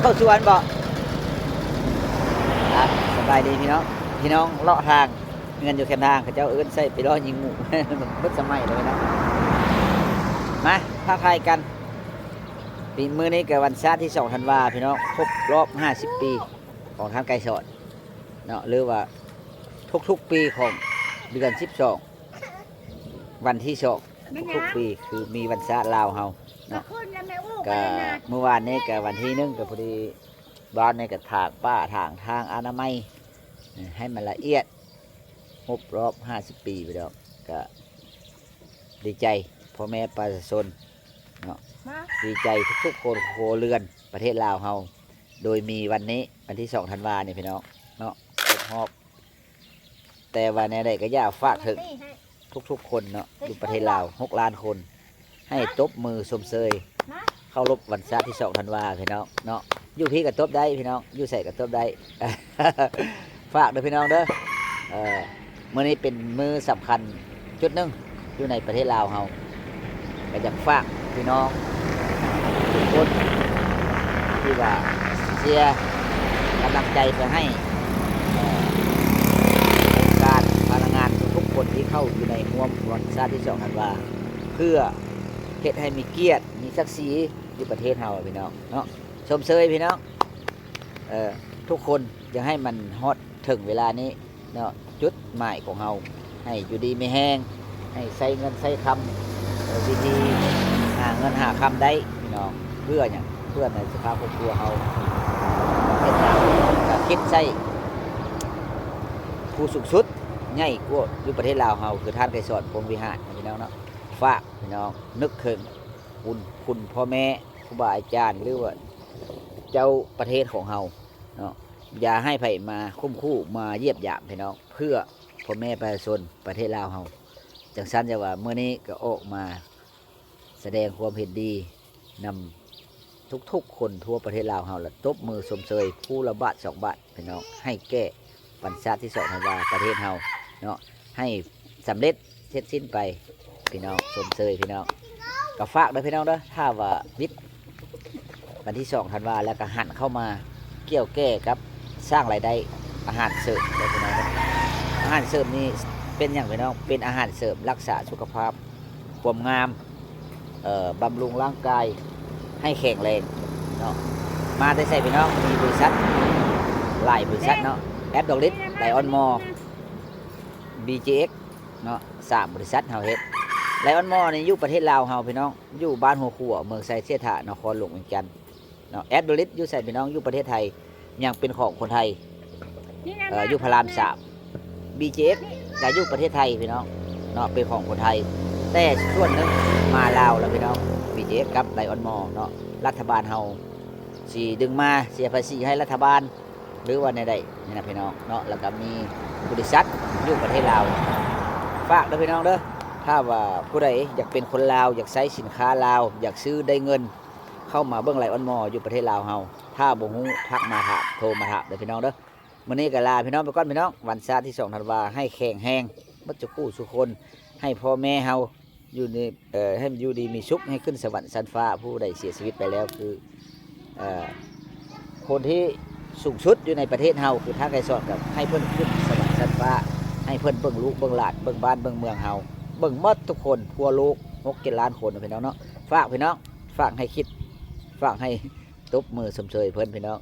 ເຂົ້າສວນບໍ່? ອ່ະ ສະບາຍດີພີ່ນ້ອງ ພີ່ນ້ອງເລາະທາງ ເຮືອນຢູ່ແຄມທາງ ເຂົາເຈົ້າເອີ້ນໃສ່ໄປລໍ້ຍິງໝູ ເບິດສະໄໝເລີຍເນາະ. ມາທັກທາຍກັນ ປີ ມື້ນີ້ກໍວັນຊາດທີສອງທັນວາ ພີ່ນ້ອງ ຄົບຮອບຫ້າສິບປີຂອງທ່ານໄກສອນເນາະ ຫຼືວ່າທຸກໆປີຂອງເດືອນສິບສອງ ວັນທີສອງ ທຸກໆປີ ຄືມີວັນຊາດລາວເຮົາເນາະ. ກະມື້ວານນີ້ກະວັນທີໜຶ່ງ ກະພໍດີ ບ້ານນີ້ກະຖາງປ່າຖາງທາງອະນາໄມໃຫ້ມັນລະອຽດ ຄົບຮອບຫ້າສິບປີ ພີ່ນ້ອງ ກະດີໃຈພໍ່ແມ່ປະຊາຊົນເນາະ ດີໃຈທຸກໆຄົນ ຄົວເຮືອນປະເທດລາວເຮົາ ໂດຍມີວັນນີ້ ວັນທີສອງທັນວານີ້ ພີ່ນ້ອງເນາະ ຄົບຮອບ. ແຕ່ວ່າແນວໃດກໍຢາກຝາກເຖິງທຸກໆຄົນເນາະ ຢູ່ປະເທດລາວ ຫົກລ້ານຄົນ ໃຫ້ຕົບມືຊົມເຊີຍ ເຄົາລົບວັນຊາດທີສອງທັນວາ ພີ່ນ້ອງເນາະ. ຢູ່ພີ້ກໍຕົບໄດ້ພີ່ນ້ອງ ຢູ່ໃສກໍຕົບໄດ້ ຝາກເດີພີ່ນ້ອງເດີ. ເອີ ມື້ນີ້ເປັນມື້ສຳຄັນຈຸດໜຶ່ງຢູ່ໃນປະເທດລາວເຮົາ ກໍຢາກຝາກພີ່ນ້ອງທຸກຄົນທີ່ວ່າເຊຍກຳລັງໃຈໄປໃຫ້ ເອີ ອົງການພະນັກງານທຸກໆຄົນທີ່ເຂົ້າຢູ່ໃນຮ່ວມວັນຊາດທີສອງທັນວາ ເພື່ອເຮັດໃຫ້ມີກຽດມີສັກສີຢູ່ປະເທດເຮົາ ພີ່ນ້ອງເນາະ. ຊົມເຊີຍພີ່ນ້ອງ ເອີ ທຸກຄົນ ຢາກໃຫ້ມັນຮອດເຖິງເວລານີ້ເນາະ ຈຸດໝາຍຂອງເຮົາ ໃຫ້ຢູ່ດີມີແຮງ ໃຫ້ໃຊ້ເງິນໃຊ້ຄຳ ເອີ ດີໆ ຫາເງິນຫາຄຳໄດ້ພີ່ນ້ອງ. ເພື່ອຫຍັງ? ເພື່ອໃນສະພາບຄອບຄົວເຮົາ ເຮັດຫຍັງກໍຄິດໃສ່ຜູ້ສູງສຸດໃຫຍ່ກວ່າຢູ່ປະເທດລາວເຮົາ ຄືທ່ານໄກສອນ ພົມວິຫານ ພີ່ນ້ອງເນາະ. ຝາກພີ່ນ້ອງນຶກເຖິງບຸນຄຸນພໍ່ແມ່ ຄູບາອາຈານ ຫຼືວ່າເຈົ້າປະເທດຂອງເຮົາເນາະ ຢ່າໃຫ້ໃຜມາຂົ່ມຂູ່ມາຢຽບຢາມພີ່ນ້ອງ ເພື່ອພໍ່ແມ່ປະຊາຊົນປະເທດລາວເຮົາ. ຈັ່ງຊັ້ນຈະວ່າມື້ນີ້ກໍອອກມາສະແດງຄວາມເຫັນດີນຳທຸກໆຄົນທົ່ວປະເທດລາວເຮົາ ແລະ ຕົບມືຊົມເຊີຍຜູ້ລະບາດສອງບາດ ພີ່ນ້ອງ ໃຫ້ແກ່ວັນຊາດທີສອງທັນວາປະເທດເຮົາເນາະ ໃຫ້ສຳເລັດເສັດສິ້ນໄປ ພີ່ນ້ອງ ຊົມເຊີຍພີ່ນ້ອງ. ກໍຝາກເດີພີ່ນ້ອງເດີ ຖ້າວ່າວິດວັນທີສອງທັນວາ ແລ້ວກໍຫັນເຂົ້າມາກ່ຽວແກ່ກັບສ້າງລາຍໄດ້ອາຫານເສີມເດີພີ່ນ້ອງເດີ. ອາຫານເສີມນີ້ເປັນຫຍັງພີ່ນ້ອງ? ເປັນອາຫານເສີມລັກສາສຸຂະພາບ ຄວາມງາມ ເອີ ບຳລຸງຮ່າງກາຍໃຫ້ແຂງແຮງເນາະ. ມາແຕ່ໃສພີ່ນ້ອງ? ມີບໍລິສັດຫຼາຍບໍລິສັດເນາະ ແອັດດອກລິດ ໄລອອນມໍ ບີຈີເອັກ ເນາະ ສາມບໍລິສັດເຮົາເຮັດ. ໄລອອນມໍນີ້ຢູ່ປະເທດລາວເຮົາພີ່ນ້ອງ ຢູ່ບ້ານຫົວຂົວ ເມືອງໄຊເສດຖາ ນະຄອນຫຼວງວຽງຈັນເນາະ. ແອັດດອກລິດຢູ່ໃສພີ່ນ້ອງ? ຢູ່ປະເທດໄທ ຍັງເປັນຂອງຄົນໄທ ເອີ ຢູ່ພະລາມສາມ. ບີຈີເອັກ ກໍຢູ່ປະເທດໄທພີ່ນ້ອງເນາະ ເປັນຂອງຄົນໄທ ແຕ່ສ່ວນໜຶ່ງມາລາວແລ້ວພີ່ນ້ອງ ບີຈີເອັກ ກັບໄລອອນມໍເນາະ. ລັດຖະບານເຮົາຊິດຶງມາເສຍພາສີໃຫ້ລັດຖະບານ ຫຼືວ່າແນວໃດນີ້ນະພີ່ນ້ອງເນາະ. ແລ້ວກໍມີບໍລິສັດຢູ່ປະເທດລາວ. ຝາກເດີພີ່ນ້ອງເດີ ຖ້າວ່າຜູ້ໃດຢາກເປັນຄົນລາວ ຢາກໃຊ້ສິນຄ້າລາວ ຢາກຊື້ໄດ້ເງິນ ເຂົ້າມາເບິ່ງໄລອອນມໍຢູ່ປະເທດລາວເຮົາ. ຖ້າບໍ່ຮູ້ ທັກມາຖາມ ໂທມາຖາມເດີພີ່ນ້ອງເດີ. ມື້ນີ້ກໍລາພີ່ນ້ອງໄປກ່ອນພີ່ນ້ອງ. ວັນຊາດທີສອງທັນວາ ໃຫ້ແຂງແຮງເບິດສູ່ຜູ້ສູ່ຄົນ ໃຫ້ພໍ່ແມ່ເຮົາຢູ່ໃນ ເອີ ໃຫ້ຢູ່ດີມີສຸກ ໃຫ້ຂຶ້ນສະຫວັນຊັ້ນຟ້າ. ຜູ້ໃດເສຍຊີວິດໄປແລ້ວ ຄື ເອີ ຄົນທີ່ສູງສຸດຢູ່ໃນປະເທດເຮົາ ຄືທ່ານໄກສອນ ກໍໃຫ້ເພິ່ນຂຶ້ນສະຫວັນຊັ້ນຟ້າ ໃຫ້ເພິ່ນເບິ່ງລູກເບິ່ງຫຼານ ເບິ່ງບ້ານເບິ່ງເມືອງເຮົາ ເບິ່ງໝົດທຸກຄົນທົ່ວໂລກ ຫົກເຈັດລ້ານຄົນ ພີ່ນ້ອງເນາະ. ຝາກພີ່ນ້ອງ ຝາກໃຫ້ຄິດ ຝາກໃຫ້ຕົບມືຊົມເຊີຍເພິ່ນພີ່ນ້ອງ.